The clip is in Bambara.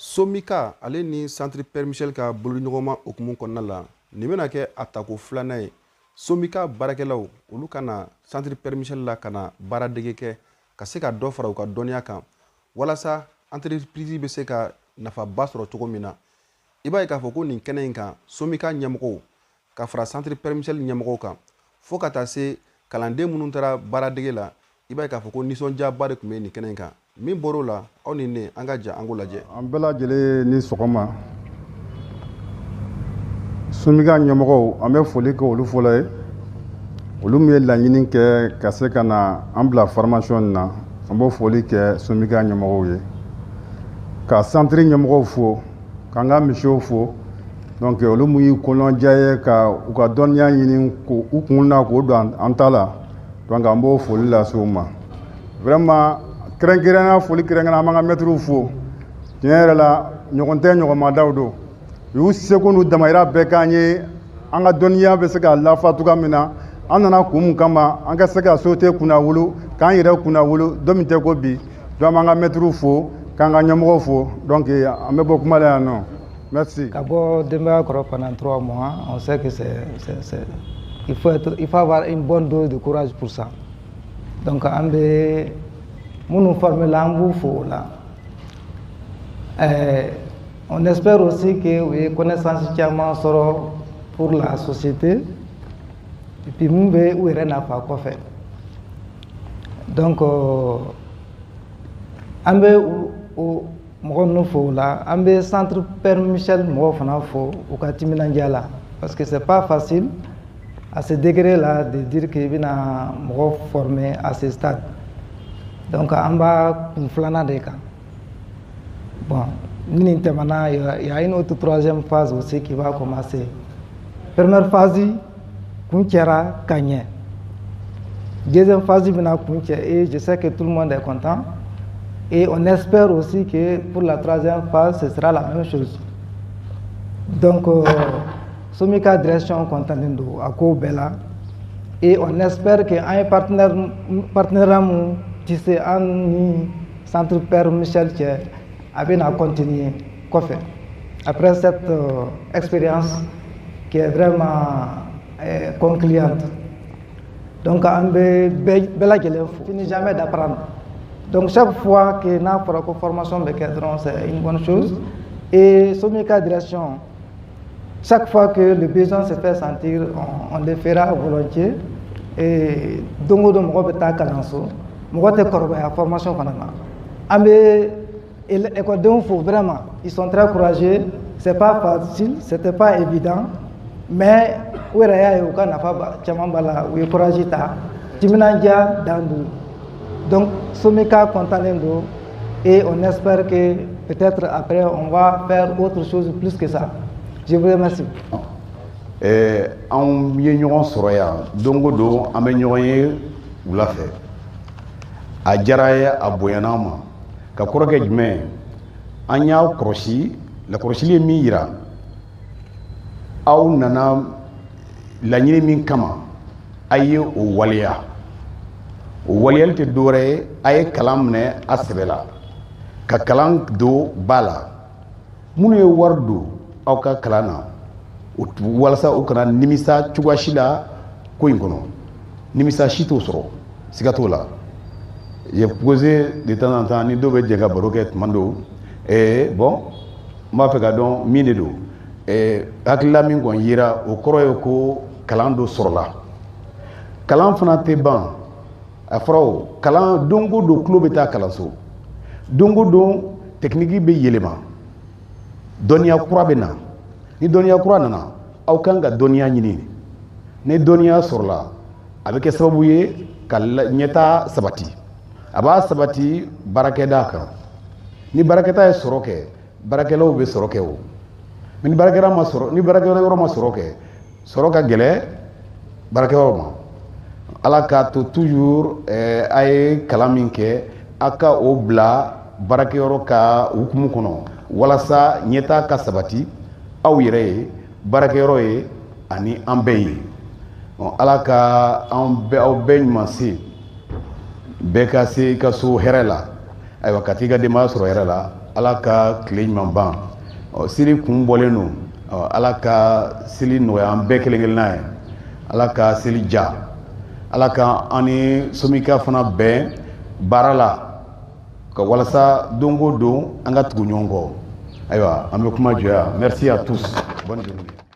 Somika ale ni Centre Père Michel ka bolodiɲɔgɔnma hukumu kɔnɔna la, nin bɛna kɛ a tako filanan ye. Somika baarakɛlaw, olu ka na Centre Père Michel la ka na baaradege kɛ, ka se ka dɔ fara u ka dɔnniya kan, walasa entreprise bɛ se ka nafaba sɔrɔ cogo min na. I b'a ye k'a fɔ ko nin kɛnɛ in kan, Somika ɲɛmɔgɔw ka fara Centre Père Michel ɲɛmɔgɔw kan, fo ka taa se kalanden minnu taara baaradege la, i b'a ye k'a fɔ ko nisɔndiyaba de tun bɛ nin kɛnɛ in kan. Min bɔr'o la, aw ni ne, an ka ja an k'o lajɛ. An bɛɛ lajɛlen ni sɔgɔma. Somika ɲɛmɔgɔw, an bɛ foli kɛ olu fɔlɔ ye, olu min ye laɲini kɛ ka se ka na an bila formation na. An b'o foli kɛ Somika ɲɛmɔgɔw ye, ka centre ɲɛmɔgɔw fo, k'an ka misiw fo. Donc olu mun y'i kɔnɔdiya ye ka u ka dɔnniya ɲini k'u kun na k'o don an ta la, donc an b'o foli lase u ma vraiment. Kɛrɛnkɛrɛnnenya, foli kɛrɛnkɛrɛn, an b'an ka mɛtiriw fo. Tiɲɛ yɛrɛ la, ɲɔgɔn tɛ ɲɔgɔnmadaw don. U y'u seko n'u damayira bɛɛ k'an ye, an ka dɔnniya bɛ se ka lafa cogoya min na. An nana kun mun kama? An ka se ka société kunna wolo, k'an yɛrɛ kunna wolo don min tɛ ko bi. Donc an b'an ka mɛtiriw fo, k'an ka ɲɛmɔgɔw fo. Donc an bɛ bɔ kuma la yan nɔ. Merci. Ka bɔ denbaya kɔrɔ pendant 3 mois, on sait que c'est il faut avoir une bonne dose de courage pour ça. Donc an bɛ minnu formé la, an b'u fo o la. On espère aussi que u ye connaissance caman sɔrɔ pour la société et puis mun bɛ u yɛrɛ nafa kɔfɛ. Donc an bɛ o mɔgɔ ninnu fo o la. An bɛ Centre Père Michel mɔgɔw fana fo u ka timinandiya la, parce que c'est pas facile à ce degré là de dire que i bɛna mɔgɔ former à ce stade. Donc an b'a kun filanan de kan. Bon, ni nin tɛmɛna, il y a une autre troisième phase aussi qui va commencer. Première phase kun cɛra ka ɲɛ, deuxième phase bɛna kun cɛ, et je sais que tout le monde est content et on espère aussi que pour la troisième phase, ce sera la même chose. Donc Somika direction content don a kow bɛɛ la et on espère que an ye partenaire partenariat mun tissé an ni Centre Père Michel cɛ, a bɛna continuer kɔfɛ après cette expérience qui est vraiment concluante. Donc an bɛ bɛɛ lajɛlen fo. Finit jamais d'apprendre. Donc chaque fois que n'a fɔra ko formation bɛ kɛ dɔrɔn, c'est une bonne chose. Et Somika direction, chaque fois que le besoin se fait sentir, on le fera volontiers. Et don o don mɔgɔ bɛ taa kalanso, mɔgɔ tɛ kɔrɔbaya formation fana na. An bɛ écoledenw fo, vraiment, ils sont très courageux. C'est pas facile, c'était pas évident, mais u yɛrɛ y'a ye u ka nafa caman b'a la. U ye courage ta, timinandiya dan don. Donc Somika content don et on espère que peut-être après on va faire autre chose plus que ça. Je vous remercie. Anw ye ɲɔgɔn sɔrɔ yan. Don o don an bɛ ɲɔgɔn ye wula fɛ. A diyara an ye, a bonyana an ma. Ka kɔrɔ kɛ jumɛn ye? An y'a kɔlɔsi, lakɔlɔsili ye min yira, aw nana laɲini min kama, a ye o waleya. O waleyali tɛ dɔwɛrɛ ye, a ye kalan minɛ a sɛbɛ la, ka kalan don ba la. Minnu ye wari don aw ka kalan na, walasa u kana nimisa cogoya si la ko in kɔnɔ, nimisa si t'o sɔrɔ, siga t'o la. J'ai posé de temps en temps ni dɔw bɛ jɛ ka baro kɛ tuma dɔw. Bon, n b'a fɛ ka dɔn min de don. Hakilila min kɔni yera, o kɔrɔ ye ko kalan dɔ sɔrɔla. Kalan fana tɛ ban. A fɔra o kalan, don o don tulo bɛ taa kalanso, don o don technique bɛ yɛlɛma, dɔnniya kura bɛ na. Ni dɔnniya kura nana, aw kan ka dɔnniya ɲini. Ni dɔnniya sɔrɔla, a bɛ kɛ sababu ye ka ɲɛtaa sabati. A b'a sabati baarakɛda kan. Ni baarakɛta ye sɔrɔ kɛ, baarakɛlaw bɛ sɔrɔ kɛ. O ni baarakɛla ma sɔrɔ, ni baarakɛyɔrɔ ma sɔrɔ kɛ, sɔrɔ ka gɛlɛ baarakɛyɔrɔ ma. Ala k'a to toujours a ye kalan min kɛ, a ka o bila baarakɛyɔrɔ ka hukumu kɔnɔ, walasa ɲɛtaa ka sabati aw yɛrɛ ye, baarakɛyɔrɔ ye, ani an bɛɛ ye. Ala ka an bɛɛ, aw bɛɛ ɲuman se, bɛɛ ka se i ka so hɛrɛ la. Ayiwa, ka t'i ka denbaya sɔrɔ hɛrɛ la. Ala ka tile ɲuman ban. Ɔ, seli kun bɔlen don. Ɔ, Ala ka seli nɔgɔya an bɛɛ kelen kelenna ye. Ala ka seli ja. Ala ka an ni Somika fana bɛn baara la ka walasa don o don an ka tugu ɲɔgɔn kɔ. Ayiwa, an bɛ kuma jɔ yan. Merci à tous, bonne journée.